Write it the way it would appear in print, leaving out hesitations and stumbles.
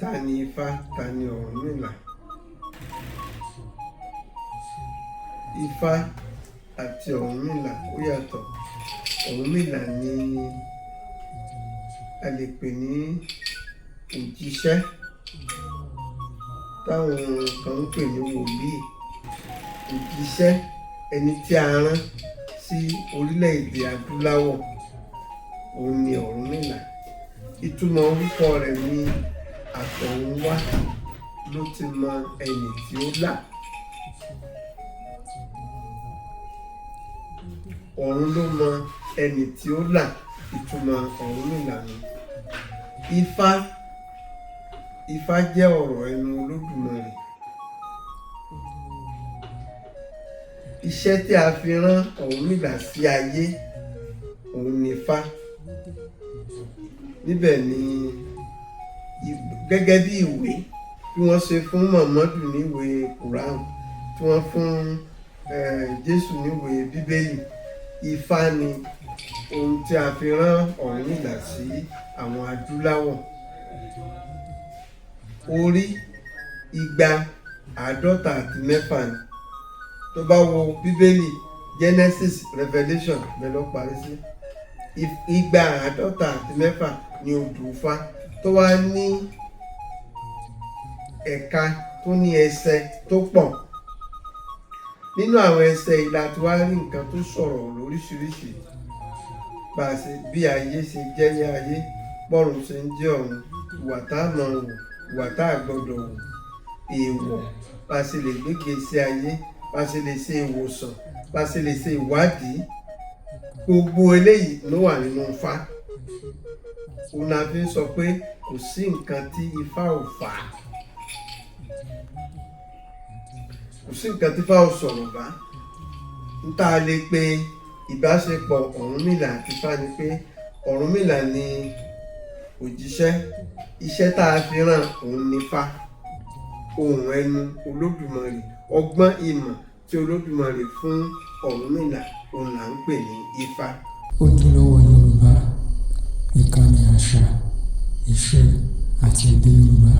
Ta ni Ifá, ta ni Ọ̀rúnmìlà? Ifá àti Ọ̀rúnmìlà ó yàtọ̀. Ọ̀rúnmìlà ni a lè pè ní òjíṣẹ́ táwọn kan ń pè ní wòlíì. Òjíṣẹ́, ẹni tí a rán sí orílẹ̀-èdè adúláwọ̀, òun ni Ọ̀rúnmìlà. Ìtumọ̀ orúkọ rẹ̀ ní àtọ̀runwá ló ti mọ ẹni tí ó là. Ọ̀run ló mọ ẹni tí ó là, ìtumọ̀ Ọ̀rúnmìlà ni. Ifá, Ifá jẹ́ ọ̀rọ̀ ẹnu Olódùmarè. Iṣẹ́ tí a fi rán Ọ̀rúnmìlà sí ayé, òun ni Ifá. Níbẹ̀ ni gẹ́gẹ́ bí ìwé bí wọ́n ṣe fún Mọ̀mọ́dù níwèé Quran, tí wọ́n fún Jésù níwèé Bíbélì. Ifá ni ohun tí a fi rán Ọ̀rúnmìlà sí àwọn adúláwọ̀. Orí 256 ni. Tó bá wo Bíbélì, Genesis, Revelation, bẹ́ẹ̀ ló parí sí. 256 ni odù Ifá tó wá ní ẹ̀ka tó ní ẹsẹ̀ tó pọ̀. Nínú àwọn ẹsẹ̀ yìí la ti wá rí nǹkan tó sọ̀rọ̀ lóríṣiríṣi. Bá a ṣe bí ayé ṣe jẹ́ ní ayé, bọ́run ṣe ń jẹ́ ọ̀run, ìwà tá a máa wù, ìwà tá a gbọdọ̀ wù, èèwọ̀, bá a ṣe lè gbégbé sí ayé, bá a ṣe lè ṣe ìwòsàn, bá a ṣe lè ṣe ìwádìí. Gbogbo eléyìí ló wà nínú Ifá. Òun la fi ń sọ pé kò sí nǹkan tí Ifá ò fà á. Kò sí nǹkan tí Ifá ò sọ̀rọ̀ bá. N tá a lè pe ìbáṣepọ̀ Ọ̀rúnmìlà àti Ifá ni pé Ọ̀rúnmìlà ni òjíṣẹ́, iṣẹ́ tá a fi rán òun ni Ifá. Ohùn ẹnu Olódùmarè, ọgbọ́n ìmọ̀ tí Olódùmarè fún Ọ̀rúnmìlà, òun là ń pè ní Ifá. Ojúlówó Yorùbá, ìkànnì àṣà, ìṣe àti èdè Yorùbá.